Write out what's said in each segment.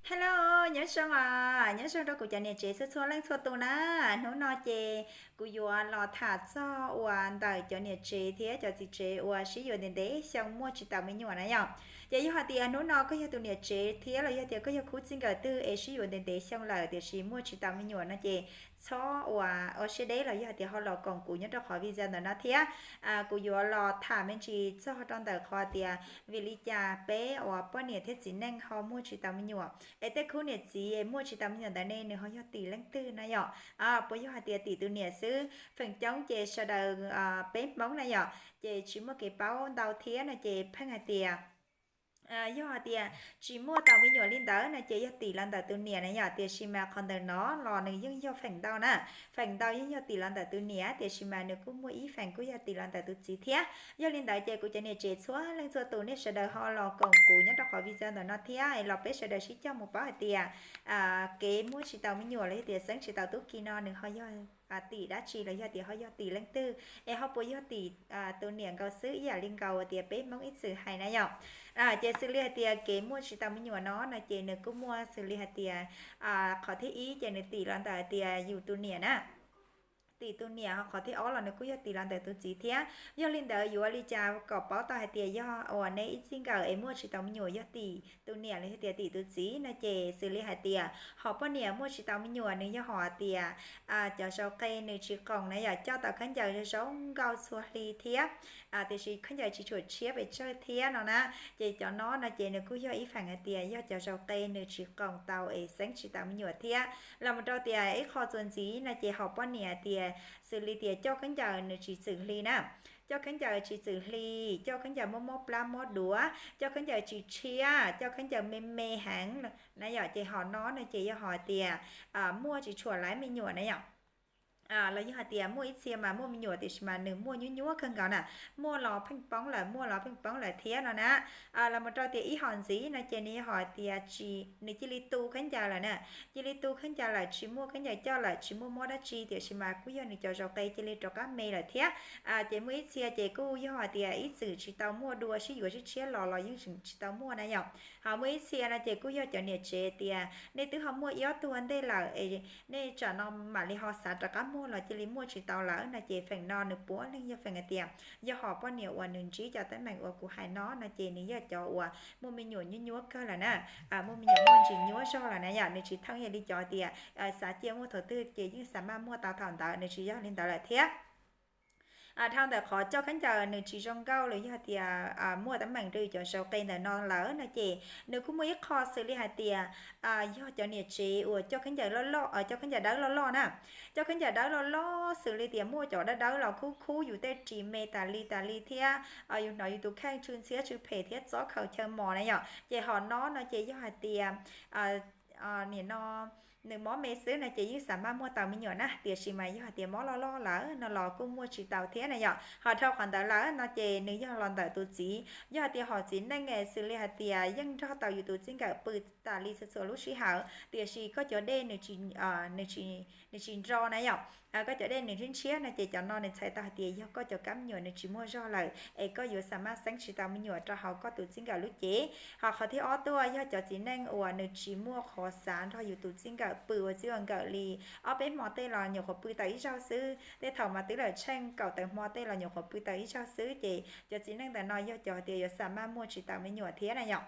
Hello, nyob zoo, nyob zoo rau kuv cov niam tsev txhua txhua leej txhua tus na. Hnub no ces kuv yuav los tham txog uas ntawm cov niam tsev thiab cov txiv tsev uas sib yuav ntev ntev xyoo muaj tsis tau me nyuam na yom. Ces yog hais tias hnub no koj yog tus niam tsev thiab los yog tias koj yog khub txij nkawm twg es sib yuav ntev ntev xyoo lawm tiam sis muaj tsis tau me nyuam no ces txhob uas ua siab deb los yog hais tias ho los koom kuv nyob rau qhov video ntawm no thiab. Kuv yuav los tham me ntsis txog rau ntawm qhov tias vim li cas peb uas poj niam thiab txiv neej ho muaj tsis tau me nyuam, es tej khub niam txiv muaj tsis tau me nyuam ntawd ne nws ho yog tim leej twg na yom. Puas yog hais tias tim tus niam xwb? Feem coob ces sawv daws peb Hmoob na yom ces tsis muaj kev paub ntau thiab no ces pheej hais tias yog hais tias tsis muaj tau me nyuam li ntawd no ces yog tim los ntawm tus niam na yom, tiam sis mas qhov ntawm no los nws yeej yog feem ntau na, feem ntau yeej yog tim los ntawm tus niam tiam sis mas nws kuj muaj ib feem kuj yog tim los ntawm tus txiv thiab. Yog li ntawd ces kuv cov niam tsev txhua leej txhua tus nej sawv daws ho los koom kuv nyob rau qhov video ntawm no thiab es los peb sawv daws sib coj mus paub hais tias kev muaj tsis tau me nyuam los yog tias xeeb tsis tau tub ki no nws ho yog tim dab tsi los yog tias ho yog tim leej twg es ho puas yog tim tus niam nkaus xwb ib yam li nkaus tias peb Hmoob ib txwm hais na yom. Ces xws li hais tias kev muaj tsis tau me nyuam no no ces nws kuj muaj xws li hais tias qhov thib ib ces nws tim los ntawm hais tias yus tus niam na, tim tus niam, ho qhov thib ob los nws kuj yog tim los ntawm tus txiv thiab. Yog li ntawd yuav li cas kom paub tau hais tias yog uas neb ib txij nkawm es muaj tsis tau me nyuam yog tim tus niam los yog tias tim tus txiv no ces xws li hais tias hom poj niam muaj tsis tau me nyuam nws yog hom hais tias cov sau qe nws tsis qoos na yom, coj tau khaub ncaws zoo nkauj txhua hli thiab tiam sis khaub ncaws tsis tshua tshiab pes tsawg thiab no na. Ces cov no no ces nws kuj yog ib feem hais tias yog cov sau qe nws tsis qoos tau es xeeb tsis tau me nyuam thiab. Los mus rau tias ib qho txuas ntxiv no ces hom poj niam tias xws li tias coj khaub ncaws nws tsis txwm hli na, coj khaub ncaws tsis txwm hli, coj khaub ncaws mob mob plab mob duav, coj khaub ncaws tsis tshiab, coj khaub ncaws me me heev na yom, ces hom no no ces yog hom tias muaj tsis tshua lawv me nyuam na yom. Los yog hais tias muaj ib txhia mas muaj me nyuam tiam sis mas nws muaj nyuab nyuab kawg nkaus na, muaj los pheej poob lawm, muaj los pheej poob lawm thiab no na. Los mus rau tias ib hom ntxiv no ces nws yog hom tias tsis, nws cia li tu khaub ncaws lawm na, cia li tu khaub ncaws lawm, tsis muaj khaub ncaws coj lawm, tsis muaj mob dab tsi tiam sis mas kuj yog nws cov sau qe cia li rov qab me lawm thiab. Ces muaj ib txhia ces kuj yog hais tias ib txwm tsis tau muaj dua, sib yuav sib tshiab los los yeej tsis tau muaj na yom. Ho muaj ib txhia no ces kuj yog cov niam tsev tias nej twb ho muaj ib ob tug ua ntej lawm es nej tsam no mam li ho xav rov qab muaj los cia li muaj tsis tau lawm no ces feem no nws puav leej yog feem hais tias yog hom poj niam uas nws ntsib cov teeb meem uas kuv hais no no ces nws yog cov uas muaj me nyuam nyuab nyuab kawg lawm na, muaj me nyuam muaj ntsis nyuab zog lawm na yom, nws tsis theej yog li cov tias xav cia muaj thaum twg ces yeej xav maj muaj tau thaum ntawd, nws tsis yog li ntawd lawm thiab. Dhau ntawm qhov coj khaub ncaws nws tsis zoo nkauj los yog tias muaj teeb meem rau cov sau qe ntawm no lawm no ces nws kuj muaj ib qho xws li hais tias yog cov niam tsev uas coj khaub ncaws loj loj, coj khaub ncaws dawb loj loj na, coj khaub ncaws dawb loj loj xws li tias muaj cov dawb dawb los khub khub yus tej ris me tas li tas li thiab yus hnov yus tus kheej tsw ntxhiab tsw phem thiab txob khaws chaw mos na yom. Ces hom no no ces yog hais tias nim no nws mob me xwb no ces yeej xav maj muaj tau me nyuam na, tiam sis mas yog hais tias mob loj loj lawm no los kuj muaj tsis tau thiab na yom. Ho dhau qhov ntawd lawm no ces nws yog los ntawm tus txiv, yog hais tias hom txiv neej xws li hais tias yeej nrog tau yus tus txij nkawm pw tas li txhua txhua lub sij hawm tiam sis koj cov dej nws tsis nro na yom, koj cov dej nws ntshiab ntshiab no ces cov no nws txhais tau hais tias yog koj cov kab me nyuam nws tsis muaj zog lawm es koj yuav xav maj xeeb tsis tau me nyuam rau hauv koj tus txij nkawm lub cev. Ho qhov thib ob tuaj yog cov txiv neej uas nws tsis muaj qhov xav nrog yus tus txij nkawm pw ua txij ua nkawm li ob peb hmo tej los nyuam qhuav pw tau ib zaug xwb, tej thaum mas twb lawm tsheej kaum tawm hmo tej los nyuam qhuav pw tau ib zaug xwb ces cov txiv neej ntawm no yog cov tias yuav xav maj muaj tsis tau me nyuam thiab na yom.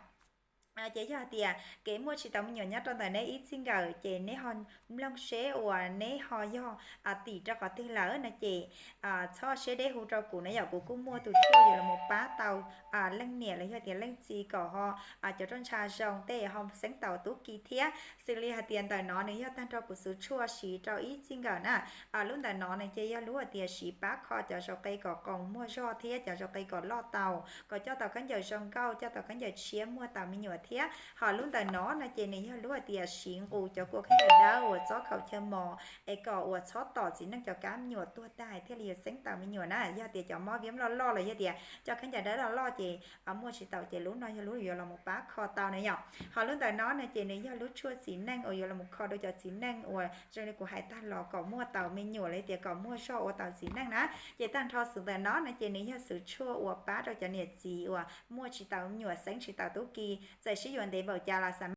Ces yog hais tias kev muaj tsis tau me nyuam nyob rau ntawm neb ib txij nkawm ces neb ho mloog seb uas neb ho yog tim rau qhov twg lawm no ces txhob siab deb hu rau kuv na yom, kuv kuj muaj tus tshuaj yuav los pab tau leej niam los yog tias leej txiv kom ho cov roj ntsha zoo tej ho xeeb tau tub ki thiab. Xws li hais tias ntawm no nws yog tag nrho kuv xub tshuaj siv rau ib txij nkawm na. Lub ntawm no nws ces yog lub hais tias siv pab kho cov sau qe kom qoos muaj zog thiab cov sau qe kom loj tau, kom coj tau khaub ncaws zoo nkauj, coj tau khaub ncaws tshiab muaj tau me nyuam thiab. Ho lub ntawm no no ces nws yog lub hais tias siv nqus cov kua khaub ncaws dawb uas txob khaum chaw mos es kom uas txhob tom txiv neej cov kab me nyuam tuag tag thiaj li yuav xeeb tau me nyuam na. Yog tias cov mob viab loj loj los yog tias coj khaub ncaws dawb loj loj ces muaj tsis tau ces lub no yog lub yuav los mus pab kho tau na yom. Ho lub ntawm no no ces nws yog lub tshuaj txiv neej uas yuav los mus kho rau cov txiv neej uas zoo li kuv hais tag los kom muaj tau me nyuam los yog tias kom muaj zog ua tau txiv neej na. Ces tag nrho xwb ntawm no no ces nws yog xub tshuaj uas pab rau cov niam txiv uas muaj tsis tau me nyuam, xeeb tsis tau tub ki, txawm sib yuav ntev npaum cas los xav